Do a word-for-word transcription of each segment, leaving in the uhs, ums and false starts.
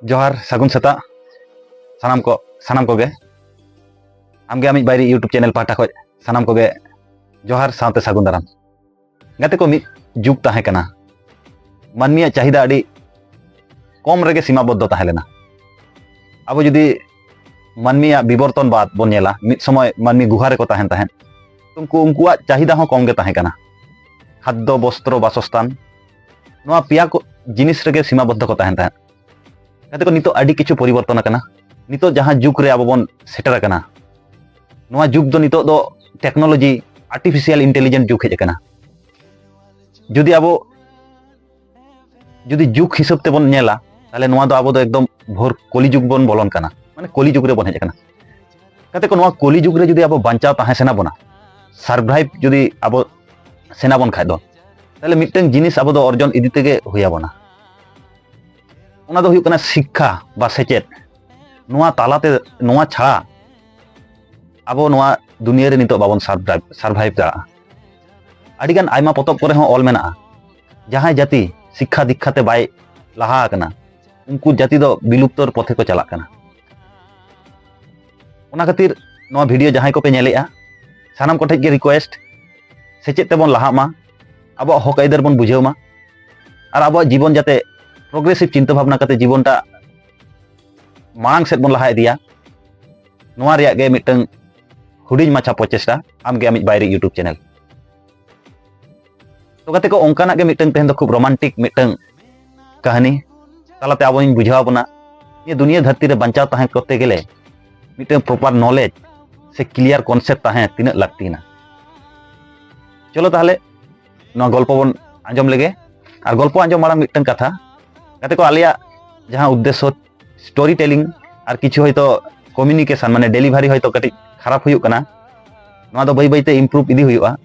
ᱡᱚᱦᱟᱨ, ᱥᱟᱹᱜᱩᱱ ᱥᱮᱛᱟᱜ ᱥᱟᱱᱟᱢ ᱠᱚ, ᱥᱟᱱᱟᱢ ᱠᱚᱜᱮ᱾ ᱟᱢᱜᱮ ᱟᱢᱤᱡ ᱵᱟᱭᱨᱤ YouTube ᱪᱮᱱᱮᱞ ᱯᱟᱦᱴᱟ ᱠᱷᱚᱱ ᱥᱟᱱᱟᱢ ᱠᱚᱜᱮ ᱡᱚᱦᱟᱨ ᱥᱟᱶᱛᱮ ᱥᱟᱹᱜᱩᱱ ᱫᱟᱨᱟᱢ᱾ ᱜᱟᱛᱮ ᱠᱚ, ᱢᱤᱫ ᱡᱩᱜᱽ ᱛᱟᱦᱮᱸ ᱠᱟᱱᱟ, ᱢᱟᱹᱱᱢᱤᱭᱟᱜ ᱪᱟᱦᱤᱫᱟ ᱟᱹᱰᱤ ᱠᱚᱢ ᱨᱮᱜᱮ ᱥᱤᱢᱟᱵᱚᱫᱽᱫᱷᱚ ᱛᱟᱦᱮᱸ ᱞᱮᱱᱟ᱾ ᱟᱵᱚ ᱡᱩᱫᱤ ᱢᱟᱹᱱᱢᱤᱭᱟᱜ ᱵᱤᱵᱚᱨᱛᱚᱱ ᱵᱟᱫ ᱵᱚᱱ ᱧᱮᱞᱟ, ᱢᱤᱫ ᱥᱚᱢᱚᱭ ᱢᱟᱹᱱᱢᱤ ᱜᱩᱦᱟ ᱨᱮᱠᱚ ᱛᱟᱦᱮᱱ ᱛᱟᱦᱮᱸᱫ᱾ ᱩᱱᱠᱩ, ᱩᱱᱠᱩᱣᱟᱜ ᱪᱟᱦᱤᱫᱟ ᱦᱚᱸ ᱠᱚᱢ ᱜᱮ ᱛᱟᱦᱮᱸ ᱠᱟᱱᱟ᱾ ᱠᱷᱟᱫᱽᱫᱚ, ᱵᱚᱥᱛᱨᱚ, ᱵᱟᱥᱚᱥᱛᱷᱟᱱ, ᱱᱚᱣᱟ ᱯᱮᱭᱟ ᱠᱚ ᱡᱤᱱᱤᱥ ᱨᱮᱜᱮ ᱥᱤᱢᱟᱵᱚᱫᱽᱫᱷᱚ ᱠᱚ ᱛᱟᱦᱮᱱ ᱛᱟᱦᱮᱸᱫ᱾ ᱜᱟᱛᱮ ᱠᱚ, ᱱᱤᱛᱚᱜ ᱟᱹᱰᱤ ᱠᱤᱪᱷᱩ ᱯᱚᱨᱤᱵᱚᱨᱛᱚᱱ ᱟᱠᱟᱱᱟ᱾ ᱱᱤᱛᱚᱜ ᱡᱟᱦᱟᱸ ᱡᱩᱜᱽ ᱨᱮ ᱟᱵᱚ ᱵᱚᱱ ᱥᱮᱴᱮᱨ ᱟᱠᱟᱱᱟ, ᱱᱚᱣᱟ ᱡᱩᱜᱽ ᱫᱚ ᱱᱤᱛᱚᱜ ᱫᱚ ᱴᱮᱠᱱᱳᱞᱚᱡᱤ, ᱟᱨᱴᱤᱯᱷᱤᱥᱤᱭᱟᱞ ᱤᱱᱴᱮᱞᱤᱡᱮᱱᱥ ᱡᱩᱜᱽ ᱦᱮᱡ ᱟᱠᱟᱱᱟ᱾ ᱡᱩᱫᱤ ᱟᱵᱚ, ᱡᱩᱫᱤ ᱡᱩᱜᱽ ᱦᱤᱥᱟᱹᱵ ᱛᱮᱵᱚᱱ ᱧᱮᱞᱟ, ᱛᱟᱦᱚᱞᱮ ᱱᱚᱣᱟ ᱫᱚ ᱟᱵᱚ ᱫᱚ ᱮᱠᱫᱚᱢ ᱵᱷᱳᱨ ᱠᱚᱞᱤ ᱡᱩᱜᱽ ᱵᱚᱱ ᱵᱚᱞᱚᱱ ᱠᱟᱱᱟ, ᱢᱟᱱᱮ ᱠᱚᱞᱤ ᱡᱩᱜᱽ ᱨᱮᱵᱚᱱ ᱦᱮᱡ ᱟᱠᱟᱱᱟ᱾ ᱜᱟᱛᱮ ᱠᱚ, ᱱᱚᱣᱟ ᱠᱚᱞᱤ ᱡᱩᱜᱽ ᱨᱮ ᱡᱩᱫᱤ ᱟᱵᱚ ᱵᱟᱧᱪᱟᱣ ᱛᱟᱦᱮᱸ ᱥᱟᱱᱟ ᱵᱚᱱᱟ, ᱥᱟᱨᱵᱷᱟᱭᱤᱵᱷ ᱡᱩᱫᱤ ᱟᱵᱚ ᱥᱟᱱᱟ ᱵᱚᱱ ᱠᱷᱟᱡ ᱫᱚ, ᱛᱟᱦᱚᱞᱮ ᱢᱤᱫᱴᱟᱝ ᱡᱤᱱᱤᱥ ᱟᱵᱚ ᱫᱚ ᱚᱨᱡᱚᱱ ᱤᱫᱤ ᱛᱮᱜᱮ ᱦᱩᱭ ᱟᱵᱚᱱᱟ᱾ ᱚᱱᱟ ᱫᱚ ᱦᱩᱭᱩᱜ ᱠᱟᱱᱟ ᱥᱤᱠᱠᱷᱟ ᱵᱟ ᱥᱮᱪᱮᱫ᱾ ᱱᱚᱣᱟ ᱛᱟᱞᱟᱛᱮ, ᱱᱚᱣᱟ ᱪᱷᱟᱲᱟ ᱟᱵᱚ ᱱᱚᱣᱟ ᱫᱩᱱᱤᱭᱟᱹ ᱨᱮ ᱱᱤᱛᱚᱜ ᱵᱟᱵᱚᱱ ᱥᱟᱨᱵᱷᱟᱭᱤᱵᱷ, ᱥᱟᱨᱵᱷᱟᱭᱤᱵᱷ ᱫᱟᱲᱮᱭᱟᱜᱼᱟ᱾ ᱟᱹᱰᱤᱜᱟᱱ ᱟᱭᱢᱟ ᱯᱚᱛᱚᱵ ᱠᱚᱨᱮ ᱦᱚᱸ ᱚᱞ ᱢᱮᱱᱟᱜᱼᱟ, ᱡᱟᱦᱟᱸᱭ ᱡᱟᱹᱛᱤ ᱥᱤᱠᱠᱷᱟ ᱫᱤᱠᱠᱷᱟ ᱛᱮ ᱵᱟᱭ ᱞᱟᱦᱟ ᱟᱠᱟᱱᱟ, ᱩᱱᱠᱩ ᱡᱟᱹᱛᱤ ᱫᱚ ᱵᱤᱞᱩᱯᱛᱚᱨ ᱯᱚᱛᱷᱮ ᱠᱚ ᱪᱟᱞᱟᱜ ᱠᱟᱱᱟ᱾ ᱚᱱᱟ ᱠᱷᱟᱹᱛᱤᱨ ᱱᱚᱣᱟ ᱵᱷᱤᱰᱤᱭᱳ ᱡᱟᱦᱟᱸᱭ ᱠᱚᱯᱮ ᱧᱮᱞᱮᱜᱼᱟ, ᱥᱟᱱᱟᱢ ᱠᱚᱴᱷᱮᱱ ᱜᱮ ᱨᱤᱠᱩᱭᱮᱥᱴ, ᱥᱮᱪᱮᱫ ᱛᱮᱵᱚᱱ ᱞᱟᱦᱟᱜ ᱢᱟ, ᱟᱵᱚᱣᱟᱜ ᱦᱚᱠ ᱟᱹᱭᱫᱟᱹᱨ ᱵᱚᱱ ᱵᱩᱡᱷᱟᱹᱣ ᱢᱟ, ᱟᱨ ᱟᱵᱚᱣᱟᱜ ᱡᱤᱵᱚᱱ ᱡᱟᱛᱮ ᱯᱨᱳᱜᱨᱮᱥᱤᱵᱷ ᱪᱤᱱᱛᱟᱹ ᱵᱷᱟᱵᱽᱱᱟ ᱠᱟᱛᱮ ᱡᱤᱵᱚᱱᱴᱟᱜ ᱢᱟᱲᱟᱝ ᱥᱮᱫ ᱵᱚᱱ ᱞᱟᱦᱟ ᱤᱫᱤᱭᱟ, ᱱᱚᱣᱟ ᱨᱮᱭᱟᱜ ᱜᱮ ᱢᱤᱫᱴᱟᱝ ᱦᱩᱰᱤᱧ ᱢᱟᱪᱷᱟ ᱯᱨᱚᱪᱮᱥᱴᱟ, ᱟᱢᱜᱮ ᱟᱢᱤᱡ ᱵᱟᱭᱨᱤ YouTube ᱪᱮᱱᱮᱞ᱾ ᱛᱚ ᱜᱟᱛᱮ ᱠᱚ, ᱚᱱᱠᱟᱱᱟᱜ ᱜᱮ ᱢᱤᱫᱴᱟᱝ ᱛᱮᱦᱮᱧ ᱫᱚ ᱠᱷᱩᱵ ᱨᱳᱢᱟᱱᱴᱤᱠ ᱢᱤᱫᱴᱟᱝ ᱠᱟᱹᱦᱱᱤ ᱛᱟᱞᱟᱛᱮ ᱟᱵᱚᱧ ᱵᱩᱡᱷᱟᱹᱣ ᱟᱵᱚᱱᱟ, ᱱᱤᱭᱟᱹ ᱫᱩᱱᱤᱭᱟᱹ ᱫᱷᱟᱹᱨᱛᱤ ᱨᱮ ᱵᱟᱧᱪᱟᱣ ᱛᱟᱦᱮᱸ ᱠᱚᱨᱛᱮ ᱜᱮᱞᱮ ᱢᱤᱫᱴᱟᱝ ᱯᱨᱚᱯᱟᱨ ᱱᱚᱞᱮᱡᱽ ᱥᱮ ᱠᱞᱤᱭᱟᱨ ᱠᱚᱱᱥᱮᱯᱴ ᱛᱟᱦᱮᱸ ᱛᱤᱱᱟᱹᱜ ᱞᱟᱹᱠᱛᱤᱭᱮᱱᱟ᱾ ᱪᱚᱞᱚ ᱛᱟᱦᱚᱞᱮ ᱱᱚᱣᱟ ᱜᱚᱞᱯᱚ ᱵᱚᱱ ᱟᱸᱡᱚᱢ ᱞᱮᱜᱮ᱾ ᱟᱨ ᱜᱚᱞᱯᱚ ᱟᱸᱡᱚᱢ ᱢᱟᱲᱟᱝ ᱢᱤᱫᱴᱟᱝ ᱠᱟᱛᱷᱟ, ᱜᱟᱛᱮ ᱠᱚ, ᱟᱞᱮᱭᱟᱜ ᱡᱟᱦᱟᱸ ᱩᱫᱽᱫᱮᱥᱥᱚ, ᱥᱴᱳᱨᱤ ᱴᱮᱞᱤᱝ ᱟᱨ ᱠᱤᱪᱷᱩ ᱦᱚᱭᱛᱳ ᱠᱚᱢᱤᱭᱩᱱᱤᱠᱮᱥᱚᱱ, ᱢᱟᱱᱮ ᱰᱮᱞᱤᱵᱷᱟᱨᱤ ᱦᱚᱭᱛᱳ ᱠᱟᱹᱴᱤᱡ ᱠᱷᱟᱨᱟᱯ ᱦᱩᱭᱩᱜ ᱠᱟᱱᱟ, ᱱᱚᱣᱟ ᱫᱚ ᱵᱟᱹᱭ ᱵᱟᱹᱭᱛᱮ ᱤᱢᱯᱨᱩᱵᱷ ᱤᱫᱤ ᱦᱩᱭᱩᱜᱼᱟ᱾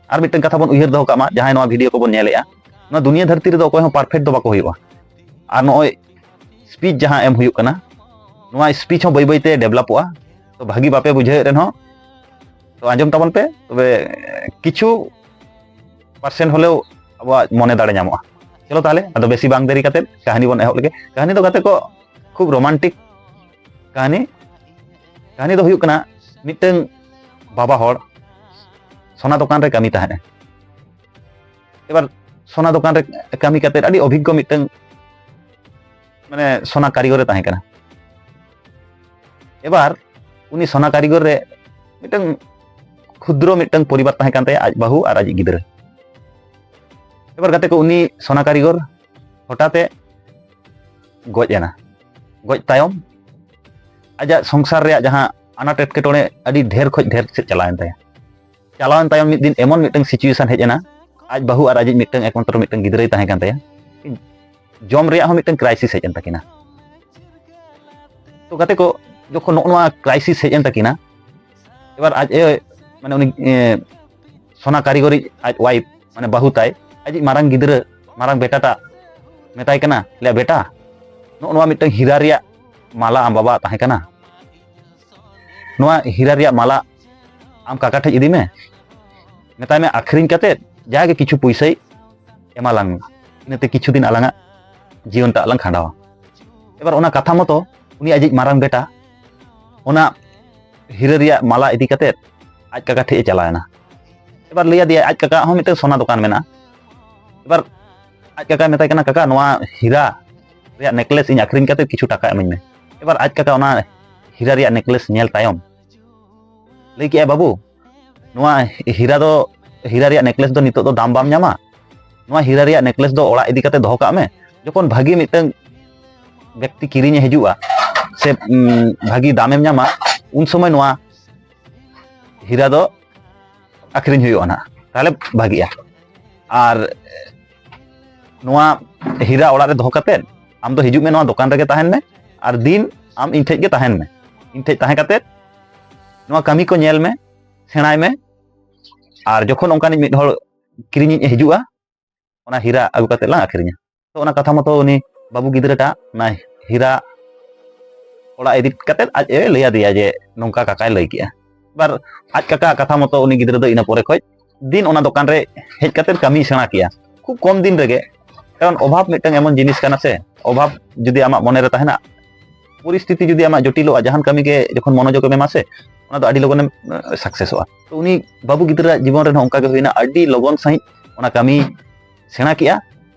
ᱟᱨ ᱢᱤᱫᱴᱟᱝ ᱠᱟᱛᱷᱟ ᱵᱚᱱ ᱩᱭᱦᱟᱹᱨ ᱫᱚᱦᱚ ᱠᱟᱜ ᱢᱟ, ᱡᱟᱦᱟᱸᱭ ᱱᱚᱣᱟ ᱵᱷᱤᱰᱤᱭᱳ ᱠᱚᱵᱚᱱ ᱧᱮᱞᱮᱜᱼᱟ, ᱱᱚᱣᱟ ᱫᱩᱱᱤᱭᱟᱹ ᱫᱷᱟᱹᱨᱛᱤ ᱨᱮᱫᱚ ᱚᱠᱚᱭ ᱦᱚᱸ ᱯᱟᱨᱯᱷᱮᱠᱴ ᱫᱚ ᱵᱟᱠᱚ ᱦᱩᱭᱩᱜᱼᱟ᱾ ᱟᱨ ᱱᱚᱜᱼᱚᱭ ᱥᱯᱤᱪ ᱡᱟᱦᱟᱸ ᱮᱢ ᱦᱩᱭᱩᱜ ᱠᱟᱱᱟ, ᱱᱚᱣᱟ ᱥᱯᱤᱪ ᱦᱚᱸ ᱵᱟᱹᱭ ᱵᱟᱹᱭᱛᱮ ᱰᱮᱵᱷᱞᱚᱯᱚᱜᱼᱟ᱾ ᱛᱚ ᱵᱷᱟᱹᱜᱤ ᱵᱟᱯᱮ ᱵᱩᱡᱷᱟᱹᱣᱮᱫ ᱨᱮᱦᱚᱸ, ᱛᱚ ᱟᱸᱡᱚᱢ ᱛᱟᱵᱚᱱ ᱯᱮ, ᱛᱚᱵᱮ ᱠᱤᱪᱷᱩ ᱯᱟᱨᱥᱮᱱᱴ ᱦᱚᱞᱮᱣ ᱟᱵᱚᱣᱟᱜ ᱢᱚᱱᱮ ᱫᱟᱲᱮ ᱧᱟᱢᱚᱜᱼᱟ᱾ ᱪᱚᱞᱚ ᱛᱟᱦᱚᱞᱮ, ᱟᱫᱚ ᱵᱮᱥᱤ ᱵᱟᱝ ᱫᱮᱨᱤ ᱠᱟᱛᱮ ᱠᱟᱹᱦᱱᱤ ᱵᱚᱱ ᱮᱦᱚᱵ ᱞᱮᱜᱮ᱾ ᱠᱟᱹᱦᱱᱤ ᱫᱚ ᱜᱟᱛᱮ ᱠᱚ ᱠᱷᱩᱵ ᱨᱳᱢᱟᱱᱴᱤᱠ ᱠᱟᱹᱦᱱᱤ᱾ ᱠᱟᱹᱦᱱᱤ ᱫᱚ ᱦᱩᱭᱩᱜ ᱠᱟᱱᱟ, ᱢᱤᱫᱴᱟᱝ ᱵᱟᱵᱟ ᱦᱚᱲ ᱥᱚᱱᱟ ᱫᱚᱠᱟᱱ ᱨᱮ ᱠᱟᱹᱢᱤ ᱛᱟᱦᱮᱸᱫ᱾ ᱮᱵᱟᱨ ᱥᱚᱱᱟ ᱫᱚᱠᱟᱱ ᱨᱮ ᱠᱟᱹᱢᱤ ᱠᱟᱛᱮ ᱟᱹᱰᱤ ᱚᱵᱷᱤᱜᱽᱜᱚ ᱢᱤᱫᱴᱟᱝ, ᱢᱟᱱᱮ, ᱥᱚᱱᱟ ᱠᱟᱹᱨᱤᱜᱚᱨᱮ ᱛᱟᱦᱮᱸ ᱠᱟᱱᱟ᱾ ᱮᱵᱟᱨ ᱩᱱᱤ ᱥᱚᱱᱟ ᱠᱟᱹᱨᱤᱜᱚᱨ ᱨᱮ ᱢᱤᱫᱴᱟᱝ ᱠᱷᱩᱫᱨᱚ ᱢᱤᱫᱴᱟᱝ ᱯᱚᱨᱤᱵᱟᱨ ᱛᱟᱦᱮᱸ ᱠᱟᱱ ᱛᱟᱭᱟ, ᱟᱡ ᱵᱟᱹᱦᱩ ᱟᱨ ᱟᱡᱤᱡ ᱜᱤᱫᱽᱨᱟᱹ᱾ ᱮᱵᱟᱨ ᱜᱟᱛᱮ ᱠᱚ, ᱩᱱᱤ ᱥᱚᱱᱟ ᱠᱟᱹᱨᱤᱜᱚᱨ ᱦᱚᱴᱟᱛ ᱮ ᱜᱚᱡ ᱮᱱᱟ᱾ ᱜᱚᱡ ᱛᱟᱭᱚᱢ ᱟᱡᱟᱜ ᱥᱚᱝᱥᱟᱨ ᱨᱮᱭᱟᱜ ᱡᱟᱦᱟᱸ ᱟᱱᱟᱴ ᱮᱴᱠᱮᱴᱚᱬᱮ ᱟᱹᱰᱤ ᱰᱷᱮᱨ ᱠᱷᱚᱱ ᱰᱷᱮᱨ ᱥᱮᱫ ᱪᱟᱞᱟᱣᱮᱱ ᱛᱟᱭᱟ᱾ ᱪᱟᱞᱟᱣᱮᱱ ᱛᱟᱭᱚᱢ ᱢᱤᱫ ᱫᱤᱱ ᱮᱢᱚᱱ ᱢᱤᱫᱴᱟᱝ situation ᱦᱮᱡ ᱮᱱᱟ, ᱟᱡ ᱵᱟᱹᱦᱩ ᱟᱨ ᱟᱡᱤᱡ ᱢᱤᱫᱴᱟᱝ ᱮᱠᱢᱟᱛᱨᱚ ᱢᱤᱫᱴᱟᱝ ᱜᱤᱫᱽᱨᱟᱹᱭ ᱛᱟᱦᱮᱸ ᱠᱟᱱ ᱛᱟᱭᱟ, ᱡᱚᱢ ᱨᱮᱭᱟᱜ ᱦᱚᱸ ᱢᱤᱫᱴᱟᱝ crisis ᱦᱮᱡ ᱮᱱ ᱛᱟᱹᱠᱤᱱᱟ᱾ ᱛᱚ ᱜᱟᱛᱮ ᱠᱚ, ᱡᱚᱠᱷᱚᱱ ᱱᱚᱜᱼᱚ ᱱᱚᱣᱟ crisis ᱦᱮᱡ ᱮᱱ ᱛᱟᱹᱠᱤᱱᱟ, ᱮᱵᱟᱨ ᱟᱡ ᱮ, ᱢᱟᱱᱮ, ᱩᱱᱤ, ᱮ, ᱥᱚᱱᱟ ᱠᱟᱹᱨᱤᱜᱚᱨᱤᱡ ᱟᱡ wife, ᱢᱟᱱᱮ ᱵᱟᱹᱦᱩ ᱛᱟᱭ, ᱟᱡᱤᱡ ᱢᱟᱨᱟᱝ ᱜᱤᱫᱽᱨᱟᱹ, ᱢᱟᱨᱟᱝ ᱵᱮᱴᱟᱴᱟᱜ ᱢᱮᱛᱟᱭ ᱠᱟᱱᱟ, ᱞᱟᱹᱭᱟ, "ᱵᱮᱴᱟ, ᱱᱚᱜᱼᱚ ᱱᱚᱣᱟ ᱢᱤᱫᱴᱟᱝ ᱦᱤᱨᱟ ᱨᱮᱭᱟᱜ ᱢᱟᱞᱟ ᱟᱢ ᱵᱟᱵᱟ ᱛᱟᱦᱮᱸ ᱠᱟᱱᱟ, ᱱᱚᱣᱟ ᱦᱤᱨᱟ ᱨᱮᱭᱟᱜ ᱢᱟᱞᱟ ᱟᱢ ᱠᱟᱠᱟ ᱴᱷᱮᱡ ᱤᱫᱤ ᱢᱮ, ᱢᱮᱛᱟᱭ ᱢᱮ ᱟᱹᱠᱷᱨᱤᱧ ᱠᱟᱛᱮ ᱡᱟᱜᱮ ᱠᱤᱪᱷᱩ ᱯᱩᱭᱥᱟᱹᱭ ᱮᱢᱟ ᱞᱟᱝ, ᱤᱱᱟᱹᱛᱮ ᱠᱤᱪᱷᱩ ᱫᱤᱱ ᱟᱞᱟᱝᱟᱜ ᱡᱤᱭᱚᱱ ᱴᱟᱜ ᱞᱟᱝ ᱠᱷᱟᱸᱰᱟᱣᱟ᱾" ᱮᱵᱟᱨ ᱚᱱᱟ ᱠᱟᱛᱷᱟ ᱢᱚᱛᱚ ᱩᱱᱤ ᱟᱡᱤᱡ ᱢᱟᱨᱟᱝ ᱵᱮᱴᱟ ᱚᱱᱟ ᱦᱤᱨᱟᱹ ᱨᱮᱭᱟᱜ ᱢᱟᱞᱟ ᱤᱫᱤ ᱠᱟᱛᱮ ᱟᱡ ᱠᱟᱠᱟ ᱴᱷᱮᱡ ᱮ ᱪᱟᱞᱟᱣ ᱮᱱᱟ᱾ ᱮᱵᱟᱨ ᱞᱟᱹᱭ ᱟᱫᱮᱭᱟ, ᱟᱡ ᱠᱟᱠᱟ ᱦᱚᱸ ᱢᱤᱫᱴᱟᱝ ᱥᱚᱱᱟ ᱫᱚᱠᱟᱱ ᱢᱮᱱᱟᱜᱼᱟ᱾ ᱮᱵᱟᱨ ᱟᱡ ᱠᱟᱠᱟᱭ ᱢᱮᱛᱟᱭ ᱠᱟᱱᱟ, "ᱠᱟᱠᱟ, ᱱᱚᱣᱟ ᱦᱤᱨᱟ ᱨᱮᱭᱟᱜ necklace ᱤᱧ ᱟᱹᱠᱷᱨᱤᱧ ᱠᱟᱛᱮ ᱠᱤᱪᱷᱩ ᱴᱟᱠᱟ ᱮᱢᱟᱹᱧ ᱢᱮ᱾" ᱮᱵᱟᱨ ᱟᱡ ᱠᱟᱠᱟ ᱚᱱᱟ ᱦᱤᱨᱟ ᱨᱮᱭᱟᱜ necklace ᱧᱮᱞ ᱛᱟᱭᱚᱢ ᱞᱟᱹᱭ ᱠᱮᱜᱼᱟᱭ, "ᱵᱟᱹᱵᱩ, ᱱᱚᱣᱟ ᱦᱤᱨᱟ ᱫᱚ, ᱦᱤᱨᱟ ᱨᱮᱭᱟᱜ necklace ᱫᱚ ᱱᱤᱛᱚᱜ ᱫᱚ ᱫᱟᱢ ᱵᱟᱢ ᱧᱟᱢᱟ᱾ ᱱᱚᱣᱟ ᱦᱤᱨᱟ ᱨᱮᱭᱟᱜ necklace ᱫᱚ ᱚᱲᱟᱜ ᱤᱫᱤ ᱠᱟᱛᱮ ᱫᱚᱦᱚ ᱠᱟᱜ ᱢᱮ᱾ ᱡᱚᱠᱷᱚᱱ ᱵᱷᱟᱹᱜᱤ ᱢᱤᱫᱴᱟᱝ ᱵᱮᱠᱛᱤ ᱠᱤᱨᱤᱧᱮ ᱦᱤᱡᱩᱜᱼᱟ ᱥᱮ, ᱩᱢ, ᱵᱷᱟᱹᱜᱤ ᱫᱟᱢᱮᱢ ᱧᱟᱢᱟ, ᱩᱱ ᱥᱚᱢᱚᱭ ᱱᱚᱣᱟ ᱦᱤᱨᱟ ᱫᱚ ᱟᱹᱠᱷᱨᱤᱧ ᱦᱩᱭᱩᱜᱼᱟ ᱱᱟᱦᱟᱜ, ᱛᱟᱦᱚᱞᱮ ᱵᱷᱟᱹᱜᱤᱜᱼᱟ᱾ ᱟᱨ ᱱᱚᱣᱟ ᱦᱤᱨᱟ ᱚᱲᱟᱜ ᱨᱮ ᱫᱚᱦᱚ ᱠᱟᱛᱮ ᱟᱢ ᱫᱚ ᱦᱤᱡᱩᱜ ᱢᱮ, ᱱᱚᱣᱟ ᱫᱚᱠᱟᱱ ᱨᱮᱜᱮ ᱛᱟᱦᱮᱱ ᱢᱮ, ᱟᱨ ᱫᱤᱱ ᱟᱢ ᱤᱧ ᱴᱷᱮᱡ ᱜᱮ ᱛᱟᱦᱮᱱ ᱢᱮ᱾ ᱤᱧ ᱴᱷᱮᱡ ᱛᱟᱦᱮᱸ ᱠᱟᱛᱮ ᱱᱚᱣᱟ ᱠᱟᱹᱢᱤ ᱠᱚ ᱧᱮᱞ ᱢᱮ, ᱥᱮᱬᱟᱭ ᱢᱮ, ᱟᱨ ᱡᱚᱠᱷᱚᱱ ᱚᱱᱠᱟᱱᱤᱡ ᱢᱤᱫ ᱦᱚᱲ ᱠᱤᱨᱤᱧᱤᱡ ᱮ ᱦᱤᱡᱩᱜᱼᱟ, ᱚᱱᱟ ᱦᱤᱨᱟ ᱟᱹᱜᱩ ᱠᱟᱛᱮ ᱞᱟᱝ ᱟᱹᱠᱷᱨᱤᱧᱟ᱾" ᱛᱚ ᱚᱱᱟ ᱠᱟᱛᱷᱟ ᱢᱚᱛᱚ ᱩᱱᱤ ᱵᱟᱹᱵᱩ ᱜᱤᱫᱽᱨᱟᱹᱴᱟᱜ ᱚᱱᱟ ᱦᱤᱨᱟ ᱚᱲᱟᱜ ᱤᱫᱤ ᱠᱟᱛᱮ ᱟᱡ ᱮ ᱞᱟᱹᱭ ᱟᱫᱮᱭᱟ ᱡᱮ, "ᱱᱚᱝᱠᱟ ᱠᱟᱠᱟᱭ ᱞᱟᱹᱭ ᱠᱮᱜᱼᱟ᱾" ᱮᱵᱟᱨ ᱟᱡ ᱠᱟᱠᱟ ᱠᱟᱛᱷᱟ ᱢᱚᱛᱚ ᱩᱱᱤ ᱜᱤᱫᱽᱨᱟᱹ ᱫᱚ ᱤᱱᱟᱹ ᱯᱚᱨᱮ ᱠᱷᱚᱡ ᱫᱤᱱ ᱚᱱᱟ ᱫᱚᱠᱟᱱ ᱨᱮ ᱦᱮᱡ ᱠᱟᱛᱮ ᱠᱟᱹᱢᱤᱭ ᱥᱮᱬᱟ ᱠᱮᱜᱼᱟ᱾ ᱠᱷᱩᱵ ᱠᱚᱢ ᱫᱤᱱ ᱨᱮᱜᱮ ᱠᱟᱨᱚᱱ ᱚᱵᱷᱟᱵᱽ ᱢᱤᱫᱴᱟᱝ ᱮᱢᱚᱱ ᱡᱤᱱᱤᱥ ᱠᱟᱱᱟ ᱥᱮ, ᱚᱵᱷᱟᱵᱽ ᱡᱩᱫᱤ ᱟᱢᱟᱜ ᱢᱚᱱᱮ ᱨᱮ ᱛᱟᱦᱮᱱᱟ, ᱯᱚᱨᱤᱥᱛᱷᱤᱛᱤ ᱡᱩᱫᱤ ᱟᱢᱟᱜ ᱡᱚᱴᱤᱞᱚᱜᱼᱟ, ᱡᱟᱦᱟᱱ ᱠᱟᱹᱢᱤ ᱜᱮ ᱡᱚᱠᱷᱚᱱ ᱢᱚᱱᱳᱡᱳᱜᱽ ᱮᱢ ᱮᱢᱟ ᱥᱮ, ᱚᱱᱟ ᱫᱚ ᱟᱹᱰᱤ ᱞᱚᱜᱚᱱᱮᱢ ᱥᱟᱠᱥᱮᱥᱚᱜᱼᱟ᱾ ᱛᱚ ᱩᱱᱤ ᱵᱟᱹᱵᱩ ᱜᱤᱫᱽᱨᱟᱹ ᱡᱤᱵᱚᱱ ᱨᱮᱦᱚᱸ ᱚᱱᱠᱟ ᱜᱮ ᱦᱩᱭᱱᱟ, ᱟᱹᱰᱤ ᱞᱚᱜᱚᱱ ᱥᱟᱺᱦᱤᱡ ᱚᱱᱟ ᱠᱟᱹᱢᱤ ᱥᱮᱬᱟ ᱠᱮᱜᱼᱟ,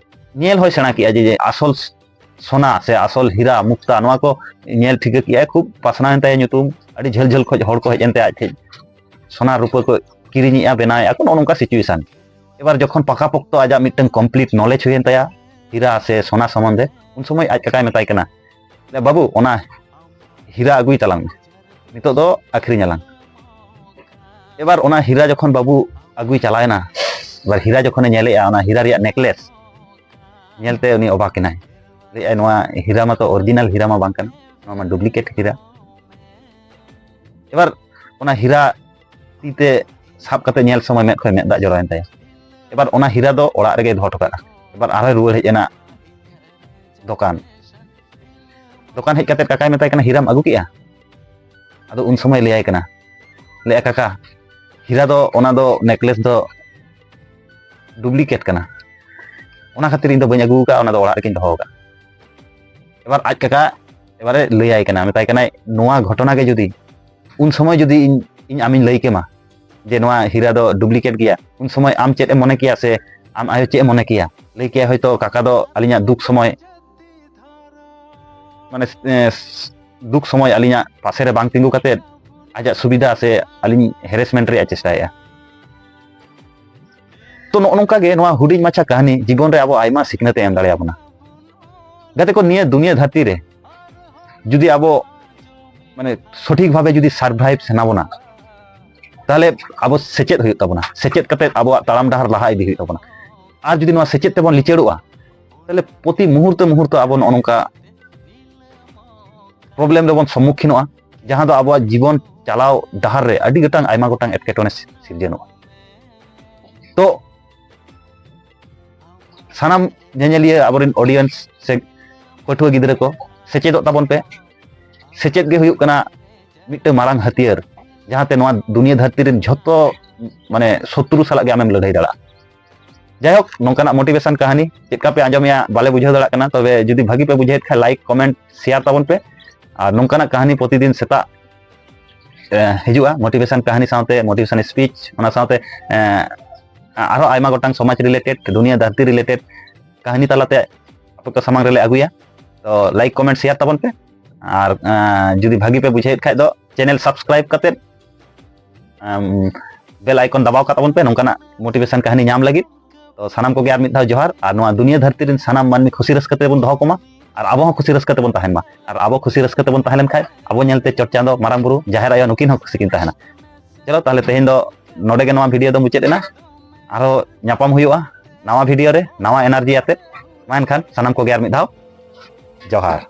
ᱧᱮᱞ ᱦᱚᱸᱭ ᱥᱮᱬᱟ ᱠᱮᱜᱼᱟ ᱡᱮ, ᱡᱮ ᱟᱥᱚᱞ ᱥᱚᱱᱟ ᱥᱮ ᱟᱥᱚᱞ ᱦᱤᱨᱟ ᱢᱩᱠᱛᱟ ᱱᱚᱣᱟ ᱠᱚ ᱧᱮᱞ ᱴᱷᱤᱠᱟᱹ ᱠᱮᱜᱼᱟ, ᱠᱷᱩᱵ ᱯᱟᱥᱱᱟᱣ ᱮᱱ ᱛᱟᱭᱟ ᱧᱩᱛᱩᱢ, ᱟᱹᱰᱤ ᱡᱷᱟᱹᱞ ᱡᱷᱟᱹᱞ ᱠᱷᱚᱱ ᱦᱚᱲ ᱠᱚ ᱦᱮᱡ ᱮᱱ ᱛᱟᱭᱟ ᱟᱡ ᱴᱷᱮᱱ, ᱥᱚᱱᱟ ᱨᱩᱯᱟᱹ ᱠᱚ ᱠᱤᱨᱤᱧᱮᱜᱼᱟ, ᱵᱮᱱᱟᱣᱮᱜᱼᱟ ᱠᱚ, ᱱᱚᱜᱼᱚ ᱱᱚᱝᱠᱟ situation᱾ ᱮᱵᱟᱨ ᱡᱚᱠᱷᱚᱱ ᱯᱟᱠᱟ ᱯᱚᱠᱛᱚ ᱟᱡᱟᱜ ᱢᱤᱫᱴᱟᱝ complete knowledge ᱦᱩᱭᱮᱱ ᱛᱟᱭᱟ ᱦᱤᱨᱟ ᱥᱮ ᱥᱚᱱᱟ ᱥᱚᱢᱚᱱᱫᱷᱮ, ᱩᱱ ᱥᱚᱢᱚᱭ ᱟᱡ ᱠᱟᱠᱟᱭ ᱢᱮᱛᱟᱭ ᱠᱟᱱᱟ, "ᱞᱮ ᱵᱟᱹᱵᱩ, ᱚᱱᱟ ᱦᱤᱨᱟ ᱟᱹᱜᱩᱭ ᱛᱟᱞᱟᱝ ᱢᱮ, ᱱᱤᱛᱚᱜ ᱫᱚ ᱟᱹᱠᱷᱨᱤᱧ ᱟᱞᱟᱝ᱾" ᱮᱵᱟᱨ ᱚᱱᱟ ᱦᱤᱨᱟ ᱡᱚᱠᱷᱚᱱ ᱵᱟᱹᱵᱩ ᱟᱹᱜᱩᱭ ᱪᱟᱞᱟᱣᱮᱱᱟ, ᱮᱵᱟᱨ ᱦᱤᱨᱟ ᱡᱚᱠᱷᱚᱱᱮ ᱧᱮᱞᱮᱜᱼᱟ, ᱚᱱᱟ ᱦᱤᱨᱟ ᱨᱮᱭᱟᱜ necklace ᱧᱮᱞᱛᱮ ᱩᱱᱤ ᱚᱵᱟᱠ ᱮᱱᱟᱭ᱾ ᱞᱟᱹᱭᱮᱜᱼᱟᱭ, "ᱱᱚᱣᱟ ᱦᱤᱨᱟ ᱢᱟᱛᱚ original ᱦᱤᱨᱟ ᱢᱟ ᱵᱟᱝ ᱠᱟᱱᱟ, ᱱᱚᱣᱟ ᱢᱟ duplicate ᱦᱤᱨᱟ᱾" ᱮᱵᱟᱨ ᱚᱱᱟ ᱦᱤᱨᱟ ᱛᱤ ᱛᱮ ᱥᱟᱵ ᱠᱟᱛᱮ ᱧᱮᱞ ᱥᱚᱢᱚᱭ ᱢᱮᱫ ᱠᱷᱚᱱ ᱢᱮᱫ ᱫᱟᱜ ᱡᱚᱨᱚᱭᱮᱱ ᱛᱟᱭᱟ᱾ ᱮᱵᱟᱨ ᱚᱱᱟ ᱦᱤᱨᱟ ᱫᱚ ᱚᱲᱟᱜ ᱨᱮᱜᱮᱭ ᱫᱚᱦᱚ ᱦᱚᱴᱚ ᱠᱟᱜᱼᱟ᱾ ᱮᱵᱟᱨ ᱟᱨᱦᱚᱸᱭ ᱨᱩᱣᱟᱹᱲ ᱦᱮᱡ ᱮᱱᱟ ᱫᱚᱠᱟᱱ᱾ ᱫᱚᱠᱟᱱ ᱦᱮᱡ ᱠᱟᱛᱮ ᱠᱟᱠᱟᱭ ᱢᱮᱛᱟᱭ ᱠᱟᱱᱟ, "ᱦᱤᱨᱟᱢ ᱟᱹᱜᱩ ᱠᱮᱜᱼᱟ?" ᱟᱫᱚ ᱩᱱ ᱥᱚᱢᱚᱭ ᱞᱟᱹᱭᱟᱭ ᱠᱟᱱᱟ, ᱞᱟᱹᱭᱟ, "ᱠᱟᱠᱟ, ᱦᱤᱨᱟ ᱫᱚ, ᱚᱱᱟ ᱫᱚ necklace ᱫᱚ duplicate ᱠᱟᱱᱟ, ᱚᱱᱟ ᱠᱷᱟᱹᱛᱤᱨ ᱤᱧ ᱫᱚ ᱵᱟᱹᱧ ᱟᱹᱜᱩ ᱟᱠᱟᱫᱼᱟ, ᱚᱱᱟ ᱫᱚ ᱚᱲᱟᱜ ᱨᱮᱜᱮᱧ ᱫᱚᱦᱚ ᱟᱠᱟᱫᱼᱟ᱾" ᱮᱵᱟᱨ ᱟᱡ ᱠᱟᱠᱟ ᱮᱵᱟᱨᱮ ᱞᱟᱹᱭᱟᱭ ᱠᱟᱱᱟ, ᱢᱮᱛᱟᱭ ᱠᱟᱱᱟᱭ, "ᱱᱚᱣᱟ ᱜᱷᱚᱴᱚᱱᱟ ᱜᱮ ᱡᱩᱫᱤ ᱩᱱ ᱥᱚᱢᱚᱭ ᱡᱩᱫᱤ ᱤᱧ, ᱤᱧ ᱟᱢᱤᱧ ᱞᱟᱹᱭ ᱠᱮᱢᱟ ᱡᱮ ᱱᱚᱣᱟ ᱦᱤᱨᱟ ᱫᱚ duplicate ᱜᱮᱭᱟ, ᱩᱱ ᱥᱚᱢᱚᱭ ᱟᱢ ᱪᱮᱫ ᱮᱢ ᱢᱚᱱᱮ ᱠᱮᱭᱟ ᱥᱮ ᱟᱢ ᱟᱭᱳ ᱪᱮᱫ ᱮ ᱢᱚᱱᱮ ᱠᱮᱭᱟ?" ᱞᱟᱹᱭ ᱠᱮᱭᱟᱭ ᱦᱚᱭᱛᱳ, "ᱠᱟᱠᱟ ᱫᱚ ᱟᱹᱞᱤᱧᱟᱜ ᱫᱩᱠ ᱥᱚᱢᱚᱭ, ᱢᱟᱱᱮ, ᱮ, ᱫᱩᱠ ᱥᱚᱢᱚᱭ ᱟᱹᱞᱤᱧᱟᱜ ᱯᱟᱥᱮ ᱨᱮ ᱵᱟᱝ ᱛᱤᱸᱜᱩ ᱠᱟᱛᱮᱫ ᱟᱡᱟᱜ ᱥᱩᱵᱤᱫᱷᱟ ᱥᱮ ᱟᱹᱞᱤᱧ harassment ᱨᱮᱭᱟᱜ ᱮ ᱪᱮᱥᱴᱟᱭᱮᱫᱼᱟ᱾" ᱛᱚ ᱱᱚᱜᱼᱚ ᱱᱚᱝᱠᱟ ᱜᱮ ᱱᱚᱣᱟ ᱦᱩᱰᱤᱧ ᱢᱟᱪᱷᱟ ᱠᱟᱹᱦᱱᱤ ᱡᱤᱵᱚᱱ ᱨᱮ ᱟᱵᱚ ᱟᱭᱢᱟ ᱥᱤᱠᱷᱱᱟᱹᱛ ᱮ ᱮᱢ ᱫᱟᱲᱮᱭᱟᱵᱚᱱᱟ᱾ ᱜᱟᱛᱮ ᱠᱚ, ᱱᱤᱭᱟᱹ ᱫᱩᱱᱤᱭᱟᱹ ᱫᱷᱟᱹᱨᱛᱤ ᱨᱮ ᱡᱩᱫᱤ ᱟᱵᱚ, ᱢᱟᱱᱮ, ᱥᱚᱴᱷᱤᱠ ᱵᱷᱟᱵᱮ ᱡᱩᱫᱤ survive ᱥᱟᱱᱟ ᱵᱚᱱᱟ, ᱛᱟᱦᱚᱞᱮ ᱟᱵᱚ ᱥᱮᱪᱮᱫ ᱦᱩᱭᱩᱜ ᱛᱟᱵᱚᱱᱟ, ᱥᱮᱪᱮᱫ ᱠᱟᱛᱮ ᱟᱵᱚᱣᱟᱜ ᱛᱟᱲᱟᱢ ᱰᱟᱦᱟᱨ ᱞᱟᱦᱟ ᱤᱫᱤ ᱦᱩᱭᱩᱜ ᱛᱟᱵᱚᱱᱟ᱾ ᱟᱨ ᱡᱩᱫᱤ ᱱᱚᱣᱟ ᱥᱮᱪᱮᱫ ᱛᱮᱵᱚᱱ ᱞᱤᱪᱟᱹᱲᱚᱜᱼᱟ, ᱛᱟᱦᱚᱞᱮ ᱯᱨᱚᱛᱤ ᱢᱩᱦᱩᱨᱛᱚ ᱢᱩᱦᱩᱨᱛᱚ ᱟᱵᱚ ᱱᱚᱜᱼᱚ ᱱᱚᱝᱠᱟ problem ᱨᱮᱵᱚᱱ ᱥᱚᱢᱢᱩᱠᱷᱤᱱᱚᱜᱼᱟ, ᱡᱟᱦᱟᱸ ᱫᱚ ᱟᱵᱚᱣᱟᱜ ᱡᱤᱵᱚᱱ ᱪᱟᱞᱟᱣ ᱰᱟᱦᱟᱨ ᱨᱮ ᱟᱹᱰᱤ ᱜᱚᱴᱟᱝ, ᱟᱭᱢᱟ ᱜᱚᱴᱟᱝ ᱮᱴᱠᱮᱴᱚᱬᱮ ᱥᱤᱨᱡᱚᱱᱚᱜᱼᱟ᱾ ᱛᱚ ᱥᱟᱱᱟᱢ ᱧᱮᱧᱮᱞᱤᱭᱟᱹ, ᱟᱵᱚᱨᱮᱱ audience ᱥᱮ ᱯᱟᱹᱴᱷᱩᱣᱟᱹ ᱜᱤᱫᱽᱨᱟᱹ ᱠᱚ, ᱥᱮᱪᱮᱫᱚᱜ ᱛᱟᱵᱚᱱ ᱯᱮ᱾ ᱥᱮᱪᱮᱫ ᱜᱮ ᱦᱩᱭᱩᱜ ᱠᱟᱱᱟ ᱢᱤᱫᱴᱟᱝ ᱢᱟᱨᱟᱝ ᱦᱟᱹᱛᱭᱟᱹᱨ, ᱡᱟᱦᱟᱸᱛᱮ ᱱᱚᱣᱟ ᱫᱩᱱᱤᱭᱟᱹ ᱫᱷᱟᱹᱨᱛᱤ ᱨᱮᱱ ᱡᱷᱚᱛᱚ, ᱢᱟᱱᱮ, ᱥᱚᱛᱨᱩ ᱥᱟᱞᱟᱜ ᱜᱮ ᱟᱢᱮᱢ ᱞᱟᱹᱲᱦᱟᱹᱭ ᱫᱟᱲᱮᱭᱟᱜᱼᱟ᱾ ᱡᱟᱭᱦᱳᱠ, ᱱᱚᱝᱠᱟᱱᱟᱜ ᱢᱳᱴᱤᱵᱷᱮᱥᱚᱱ ᱠᱟᱹᱦᱱᱤ ᱪᱮᱫ ᱞᱮᱠᱟ ᱯᱮ ᱟᱸᱡᱚᱢᱮᱜᱼᱟ ᱵᱟᱞᱮ ᱵᱩᱡᱷᱟᱹᱣ ᱫᱟᱲᱮᱭᱟᱜ ᱠᱟᱱᱟ᱾ ᱛᱚᱵᱮ ᱡᱩᱫᱤ ᱵᱷᱟᱹᱜᱤ ᱯᱮ ᱵᱩᱡᱷᱟᱹᱣᱮᱫ ᱠᱷᱟᱱ ᱞᱟᱭᱤᱠ, ᱠᱚᱢᱮᱱᱴ, ᱥᱮᱭᱟᱨ ᱛᱟᱵᱚᱱ ᱯᱮ᱾ ᱟᱨ ᱱᱚᱝᱠᱟᱱᱟᱜ ᱠᱟᱹᱦᱱᱤ ᱯᱨᱚᱛᱤᱫᱤᱱ ᱥᱮᱛᱟᱜ ᱦᱤᱡᱩᱜᱼᱟ ᱢᱳᱴᱤᱵᱷᱮᱥᱚᱱ ᱠᱟᱹᱦᱱᱤ ᱥᱟᱶᱛᱮ ᱢᱳᱴᱤᱵᱷᱮᱥᱚᱱ ᱥᱯᱤᱪ, ᱚᱱᱟ ᱥᱟᱶᱛᱮ ᱟᱨᱦᱚᱸ ᱟᱭᱢᱟ ᱜᱚᱴᱟᱝ ᱥᱚᱢᱟᱡᱽ ᱨᱤᱞᱮᱴᱮᱰ, ᱫᱩᱱᱤᱭᱟᱹ ᱫᱷᱟᱹᱨᱛᱤ ᱨᱤᱞᱮᱴᱮᱰ ᱠᱟᱹᱦᱱᱤ ᱛᱟᱞᱟᱛᱮ ᱟᱯᱮ ᱠᱚ ᱥᱟᱢᱟᱝ ᱨᱮᱞᱮ ᱟᱹᱜᱩᱭᱟ᱾ ᱛᱚ ᱞᱟᱭᱤᱠ, ᱠᱚᱢᱮᱱᱴ, ᱥᱮᱭᱟᱨ ᱛᱟᱵᱚᱱ ᱯᱮ᱾ ᱟᱨ ᱡᱩᱫᱤ ᱵᱷᱟᱹᱜᱤ ᱯᱮ ᱵᱩᱡᱷᱟᱹᱣᱮᱫ ᱠᱷᱟᱡ ᱫᱚ ᱪᱮᱱᱮᱞ ᱥᱟᱵᱥᱠᱨᱟᱭᱤᱵ ᱠᱟᱛᱮ ᱵᱮᱞ ᱟᱭᱠᱚᱱ ᱫᱟᱵᱟᱣ ᱠᱟᱜ ᱛᱟᱵᱚᱱ ᱯᱮ ᱱᱚᱝᱠᱟᱱᱟᱜ ᱢᱳᱴᱤᱵᱷᱮᱥᱚᱱ ᱠᱟᱹᱦᱱᱤ ᱧᱟᱢ ᱞᱟᱹᱜᱤᱫ᱾ ᱛᱚ ᱥᱟᱱᱟᱢ ᱠᱚᱜᱮ ᱟᱨ ᱢᱤᱫ ᱫᱷᱟᱣ ᱡᱚᱦᱟᱨ᱾ ᱟᱨ ᱱᱚᱣᱟ ᱫᱩᱱᱤᱭᱟᱹ ᱫᱷᱟᱹᱨᱛᱤ ᱨᱮᱱ ᱥᱟᱱᱟᱢ ᱢᱟᱹᱱᱢᱤ ᱠᱷᱩᱥᱤ ᱨᱟᱹᱥᱠᱟᱹ ᱛᱮᱵᱚᱱ ᱫᱚᱦᱚ ᱠᱚᱢᱟ, ᱟᱨ ᱟᱵᱚ ᱦᱚᱸ ᱠᱷᱩᱥᱤ ᱨᱟᱹᱥᱠᱟᱹ ᱛᱮᱵᱚᱱ ᱛᱟᱦᱮᱱ ᱢᱟ᱾ ᱟᱨ ᱟᱵᱚ ᱠᱷᱩᱥᱤ ᱨᱟᱹᱥᱠᱟᱹ ᱛᱮᱵᱚᱱ ᱛᱟᱦᱮᱸ ᱞᱮᱱ ᱠᱷᱟᱡ ᱟᱵᱚ ᱧᱮᱞᱛᱮ ᱪᱚᱴ ᱪᱟᱸᱫᱚ, ᱢᱟᱨᱟᱝ ᱵᱩᱨᱩ, ᱡᱟᱦᱮᱨ ᱟᱭᱳ ᱱᱩᱠᱤᱱ ᱦᱚᱸ ᱠᱷᱩᱥᱤ ᱠᱤᱱ ᱛᱟᱦᱮᱱᱟ᱾ ᱪᱚᱞᱚ ᱛᱟᱦᱞᱮ ᱛᱮᱦᱮᱧ ᱫᱚ ᱱᱚᱰᱮ ᱜᱮ ᱱᱚᱣᱟ ᱵᱷᱤᱰᱤᱭᱳ ᱫᱚ ᱢᱩᱪᱟᱹᱫ ᱮᱱᱟ᱾ ᱟᱨᱦᱚᱸ ᱧᱟᱯᱟᱢ ᱦᱩᱭᱩᱜᱼᱟ ᱱᱟᱣᱟ ᱵᱷᱤᱰᱤᱭᱳ ᱨᱮ, ᱱᱟᱣᱟ ᱮᱱᱟᱨᱡᱤ ᱟᱛᱮᱫ᱾ ᱢᱟ ᱮᱱᱠᱷᱟᱱ ᱥᱟᱱᱟᱢ ᱠᱚᱜᱮ ᱟᱨ ᱢᱤᱫ ᱫᱷᱟᱣ ᱡᱚᱦᱟᱨ᱾